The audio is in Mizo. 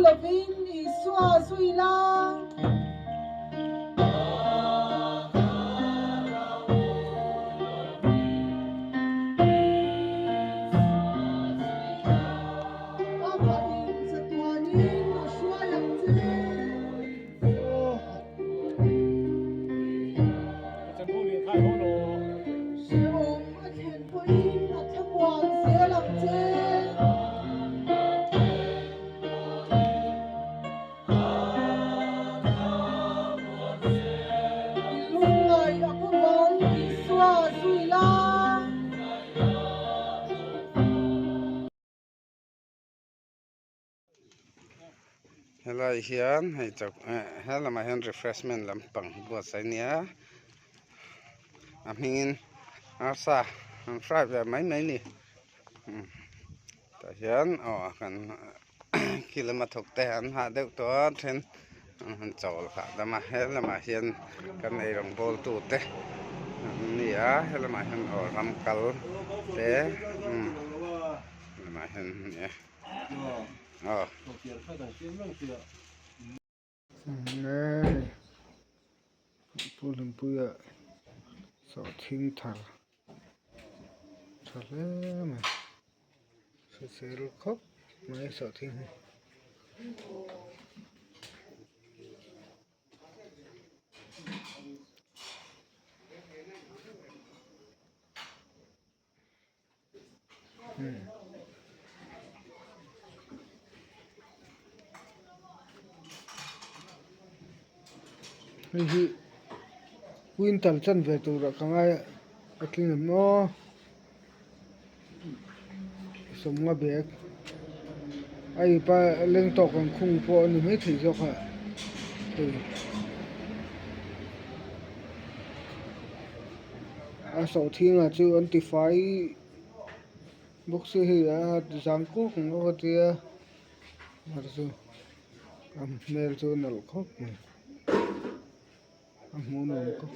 lovin Isua zui la. Amah in chatuanin a hruai ang che. Hrehawm a thlen pawhin a thlamuan zel ang che. I lungngaih a bawk ang Isua zui la. Helai hian hei chauh eh he lamah hian refreshment lampang buatsaih a ni a a hmingin arsa an fry ve mai mai a ni tah hian aw kan khi lama thawk te an hah deuh tawh a then an han chawl hahdam a he lamah hian kan eirawng bawl tu te an ni a he lamah hian aw ram kal te umm lamah hian a ni a. Pu Hlimpuia sawhthing thar tha hle mai hrisel khawp mai sawhthing hi. Hei hi quintal chanve turah ka ngai a a tling em aw sawmnga bag a ipa leng tawk ang khung pawh a ni maithei zawk a hei a sawhthingah chu an ti fai. Bawk si hei a zang kawk ang a tia mar chu a hmel chu a nalh khawp mai a hmuh nuam khawp.